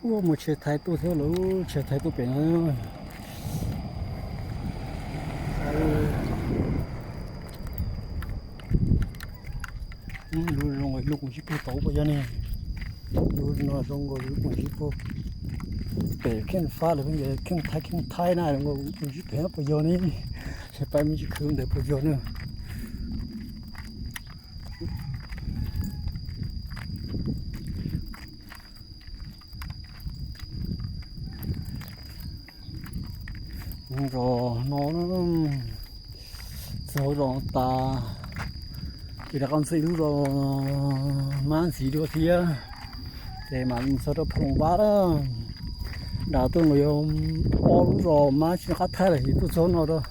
Ua mus tsheb thaib tuaj thiab lawm, tsheb thaib tuaj pem no. Lub zoo lub kuv sib pug tau puas yog ne? Lub no zoo nkaus lub kuv sib pug pem kheej fab lawm, kheej thaib kheej thaib na, zoo nkaus kuv sib pem puas yog ne? Tsheb paib me ntsis khwv ntawd puas yog ne? Zos no txog zos tas, ces rov qab ntxiv lub zos mab ntxiv dua thiab, ces mam txog rau Phoos Vab na. Nram tuaj no yog ob lub zos mab tsis nco qab thaij lawm, ces tuaj txog no rau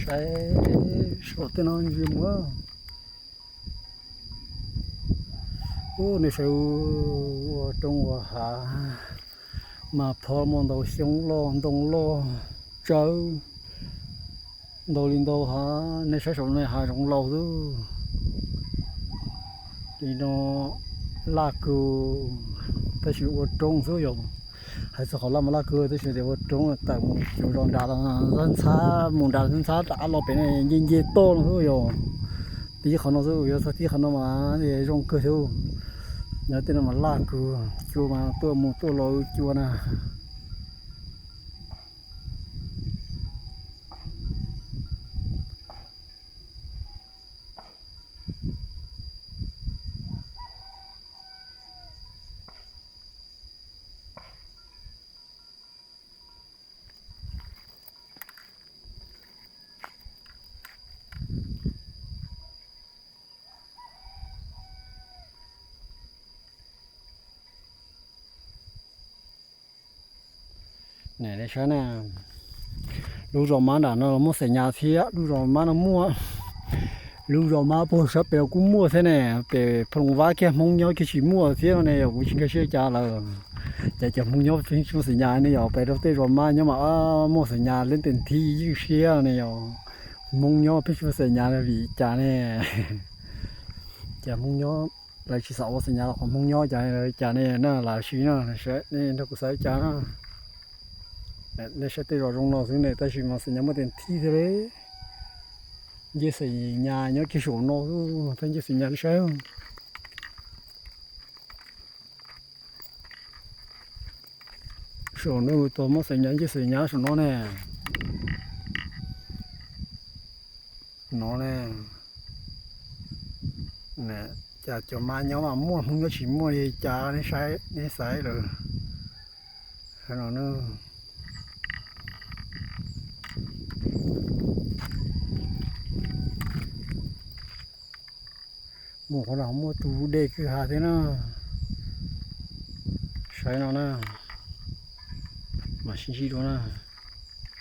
saib saum tej no ntsia mus. Ub, nej saib ua roob ua hav, mas phom muaj ntau xyoob loj ntoo loj tsawb ntau li ntau hav, nej saib saum no hav zoov laus xwb. Li no laj kawg, tab sis ua roob xwb yom. Hais txog qhov laj mas laj kawg, tab sis tias ua roob tawm mus cuag zos nram los ntxhab ntxhab, mus nram los ntxhab ntxhab rov qab los pem no nce nce toj no xwb yom. Tib qhov no xwb, yog txog tib qhov no mas zoo kawg thiab. Nyob tej no mas laj kawg, cua mas tuaj mus tuaj los cua na. Nej saib na, lub zos mab nram no los muaj xeem nyas thiab, lub zos mab no muaj, lub zos mab puag sab pem los kuj muaj thiab ne. Pem Phoos Vab kiag Hmoob nyob kiag tsis muaj thiab no ne, yog kuv tsis nkag siab cas lawm. Ces cov Hmoob nyob pheej tsis muaj xeem nyas ne, yog pem rau tej zos mab nyob mas muaj xeem nyas leej twg thib ywj siab ne, yog Hmoob nyob pheej tsis muaj xeem nyas vim cas ne? Ces Hmoob nyob lawv tsis xav ua xeem nyas los qhov Hmoob nyob cas, cas ne na, lam sim no nej nrog kuv xav cas na. Nej saib tej zos zoo no xwb ne, tab sis mas xeem nyas muaj tes thib thiab li. Ncej xeem nyas nyob kiag saum no, thaj ncej xeem nyas li saib. Saum no tus muaj xeem nyas, ncej xeem nyas saum no ne. No ne, cas cov mab nyob mas muaj, Hmoob nyob tsis muaj li cas, nej saib, nej xaiv lawm. No, mus qhov no muaj tus dej kwj ha thiab na. Saib no na, mas sib ntsib dua na.